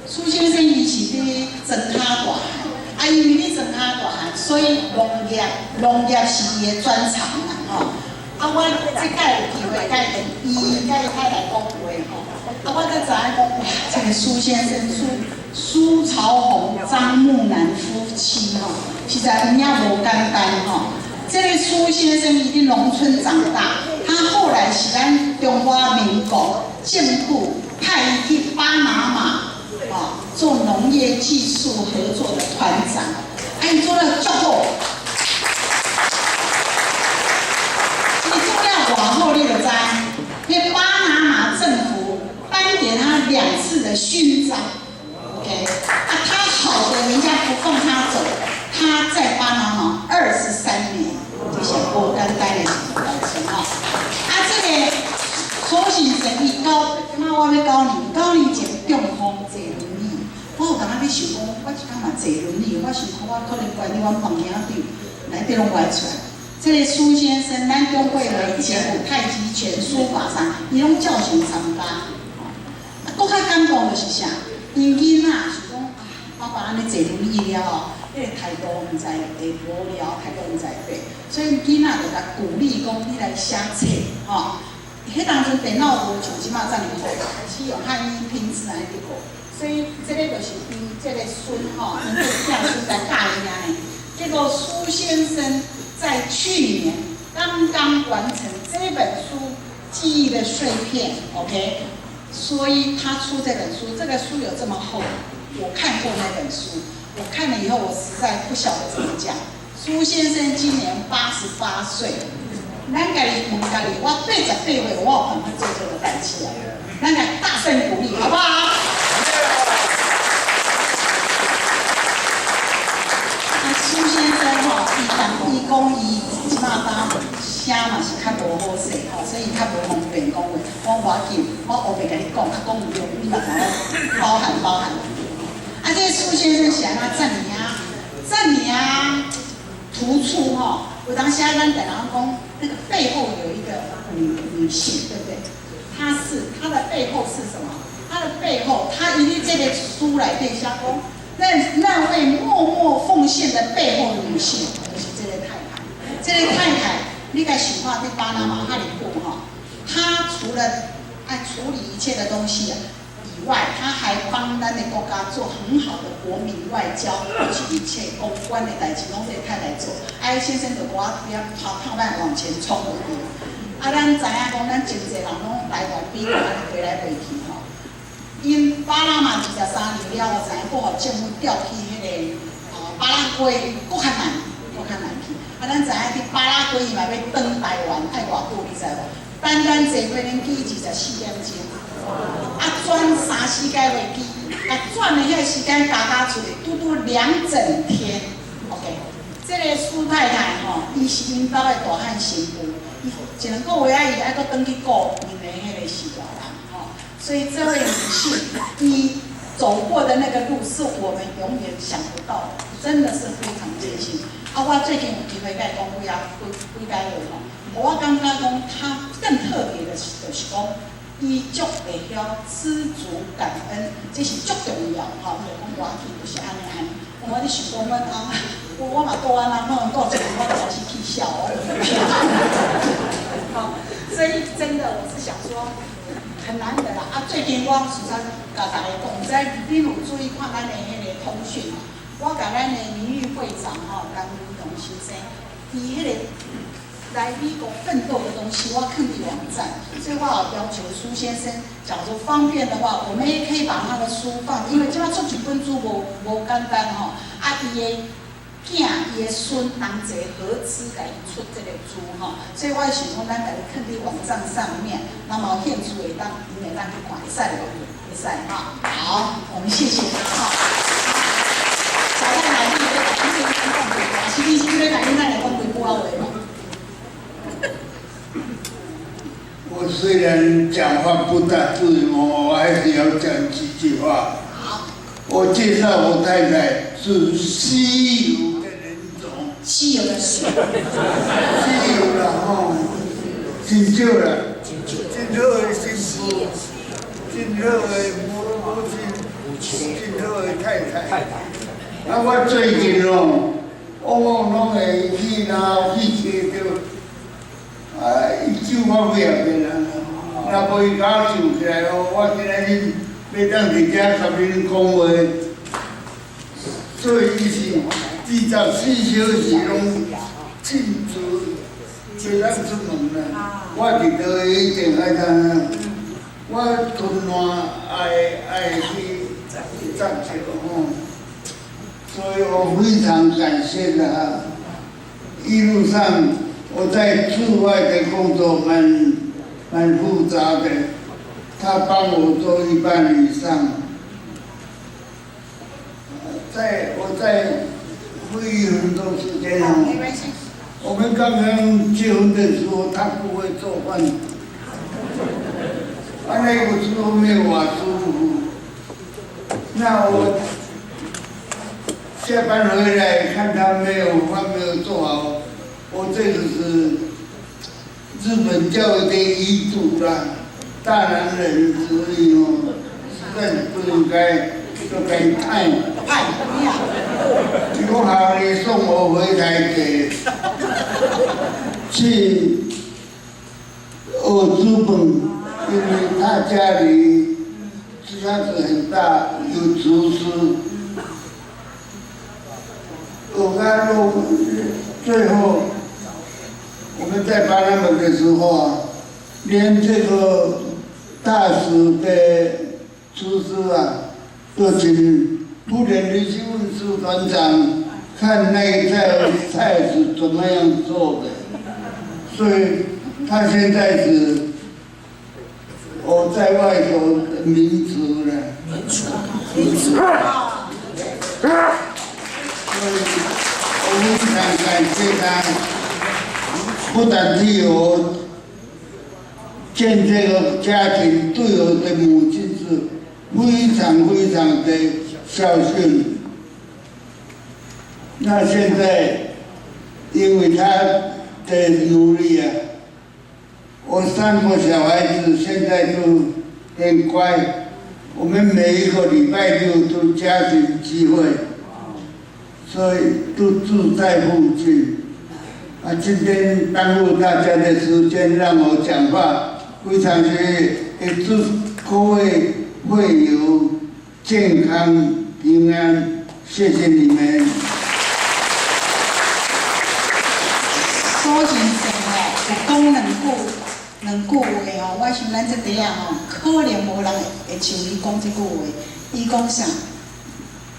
蘇先生伊是佇莊跤大漢，啊，因為佇莊跤大漢，所以農業是伊的專長啦，吼。啊，我這擺有機會共伊佮伊太太講話吼，啊，我才知影講，哇，這個蘇先生蘇朝宏、張木南夫妻吼，實在有影無簡單吼。這個蘇先生伊佇農村長大，他後來是咱中華民國政府派伊去巴拿馬，啊，做農業技術合作的團長，啊，伊做了足好。伊做了偌好，你就知，彼巴拿馬政府頒給他兩次的勳章，OK，啊，他好的，人家不放他走，他在巴拿馬23年，這是無簡單的代誌吼。啊，這個蘇先生伊九，這擺我欲9年，9年前中風坐輪椅，我有當仔咧想講，我一工嘛坐輪椅，我想講我可能關佇阮房間頂，內底攏無愛出來。這個蘇先生，咱中會的以前有太極拳、書法啥，伊攏照常參加。啊，閣較感動的是啥？𪜶囡仔想講啊，爸爸按呢坐輪椅了後，彼個態度毋知會無聊，態度毋知會變，所以囡仔就共鼓勵講，你來寫冊，吼。彼當陣電腦無像這擺遮爾好，開始用漢語拼字按呢佇學，所以這個就是𪜶這個孫吼，𪜶這個囝孫來教伊按呢。結果蘇先生在去年剛剛完成這本書《記憶的碎片》，OK，所以他出這本書，這個書有這麼厚，我看過那本書，我看了以後，我實在不曉得怎麼講。蘇先生今年88歲，咱家己問家己，我88歲，我有辦法做這個代誌啊？咱來大聲鼓勵，好不好？啊，蘇先生吼，伊講伊講伊這擺當聲嘛是較無好勢吼，所以較無方便講話。我無要緊，我烏白共你講，啊講毋對，你嘛共我包涵包涵。啊，這個蘇先生是按怎遮爾啊，遮爾啊突出吼？有當時咱台人講，那個背後有一個女性，對不對？她的背後是什麼？她的背後，她伊佇這個書內底寫講，那位默默奉獻的背後女性，就是這個太太。這個太太，你共想看佇巴拿馬遐爾久吼，她除了愛處理一切的東西啊以外，她還幫咱的國家做很好的國民外交，就是一切公關的代誌，攏這個太太做。啊，先生就閣較跑跑慢往前衝就對。啊，咱知影講，咱真濟人攏台灣美國按呢飛來飛去吼。𪜶巴拿馬23年了後，知影閣予政府調去彼個巴拉圭，閣較難，閣較難去。啊，咱知影佇巴拉圭伊嘛欲轉台灣愛偌久，你知無？單單坐飛機24點鐘，啊轉三四架飛機，啊轉的彼個時間加加出來，拄拄2整天。OK，這個蘇太太吼，伊是𪜶兜的大漢新婦，伊一兩個月啊，伊愛閣轉去顧𪜶的彼個序大人吼。所以這位女性，伊走過的那個路是我們永遠想不到的，真的是非常艱辛。啊，我最近有機會共伊講幾仔幾幾擺話吼，我感覺講她更特別的是，就是講伊足會曉知足感恩，這是足重要吼。伊就講無要緊，就是按呢按呢。我咧想講，阮翁，我嘛顧按怎，可能顧一下我就開始起痟，我就好，所以真的我是想說，很難得啦。啊，最近我實在共大家講，毋知恁有注意看咱的彼個通訊無？我共咱的名譽會長吼，甘文榮先生，伊彼個來美國奮鬥的東西，我囥佇網站，所以我有要求蘇先生，假如方便的話，我們也可以把他的書放，因為這擺出一本書無簡單吼，啊，伊的囝、伊的孫同齊合資共伊出這個書吼，所以我想講，咱共伊囥佇網站上面，那麼有興趣會當，𪜶會當去看，會使無？會使哈。好，我們謝謝哈。小太太，你欲共恁先生講幾句，是你是欲共恁太太講幾句仔話無？我雖然講話不大自由，我還是要講幾句話。好。我介紹我太太是稀有的人種。稀有的人。稀有了吼，真少啦，真好的媳婦，真好的母親。真好的太太。啊，我最近哦，往往攏會去哪去揣著，啊，伊手我尾仔邊啊，若無伊共我想起來哦，我今仔日欲當佇遮共恁講話，所以伊是24小時攏進出，袂當出門啦。我佇倒一定愛通，我吞爛愛愛去站著吼。所以我非常感謝他。一路上我在駐外的工作蠻複雜的，他幫我做一半以上。在我在會議很多時間哦。我們剛剛結婚的時候，他不會做飯，啊，那個時候沒有瓦斯爐，那我下班回來看他沒有飯沒有做好，我這個是日本教育的遺囑啦，大男人主義哦，實在是不應該，就該太。派，如果好，你送我回台北去學煮飯，因為他家裡家子很大，有廚師。我看路，最後我們在巴拿馬的時候啊，連這個大使的廚師啊，都請不連你去問使團長，看那個菜菜是怎麼樣做的。所以他現在是我在外頭的名廚了。名廚，名廚啊！所以我非常感謝他，不但替我建這個家庭，對我的母親是非常非常的孝順。那現在因為他的努力啊，我三個小孩子現在都很乖，我們每一個禮拜六都家庭聚會。所以都住在附近。啊，今天耽誤大家的時間，讓我講話，非常謝謝，也祝各位會友健康平安，謝謝你們。蘇先生吼，有講兩句話吼，我想咱這底仔吼，可能無人會像伊講這句話。伊講啥？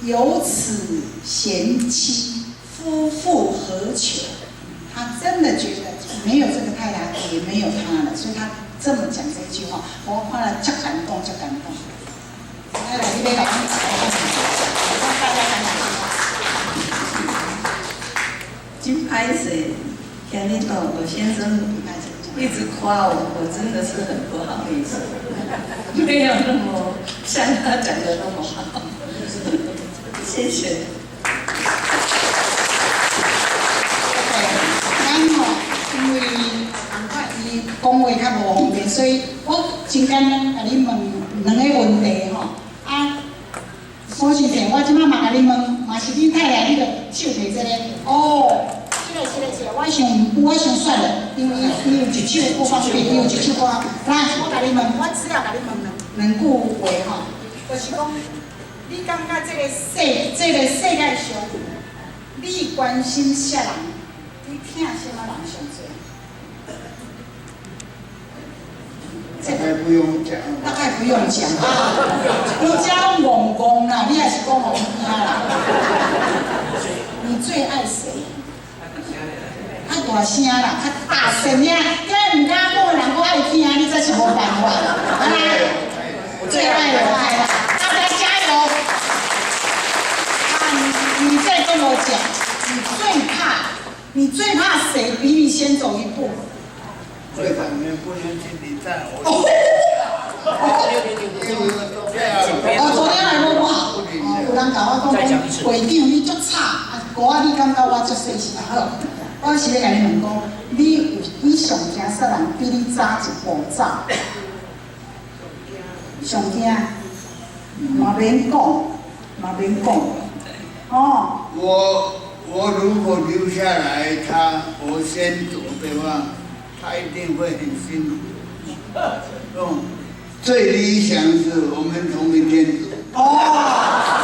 有此賢妻，夫復何求？他真的覺得沒有這個太太，也沒有他了，所以他這麼講這一句話，我看了足感動，足感動。來來，你欲來，讓大家講兩句話。真歹勢，聽你講，我先生一直誇我，我真的是很不好意思，沒有那麼像他講的那麼好。謝謝。咱吼，因為伊講話較無方便，所以我真簡單共你問兩個問題吼。啊，蘇先生，我這擺嘛共你問，嘛是恁太太，你著手提這個。哦，是嘞是嘞是嘞，我想我想算了，因為伊有一手不方便，伊有一手不方便。來，我共你問，我只要共你問兩句話吼，就是講，你感覺這個世界上，你關心啥人？你疼啥物人上濟？大概不用講。大概不用講啊，你遮攏戇戇啦，你也是講予阮聽啦。你最愛誰？較大聲啦，較大聲爾，這毋敢講的人閣愛聽，你這是無辦法。來，最愛我愛啦，大家加油！啊，你再跟我講，你最怕誰比你先走一步？會長，你不能請你站我。哦，昨天來無不好，哦，有人共我講講，會長你足吵，啊，哥仔你感覺我足細聲好。我是欲共你問講，你有你上驚啥人比你早一步走？上驚？嘛免講，嘛免講。哦。我如果留下來，他我先走的話，他一定會很辛苦。哦，最理想是我們同一天走。哦。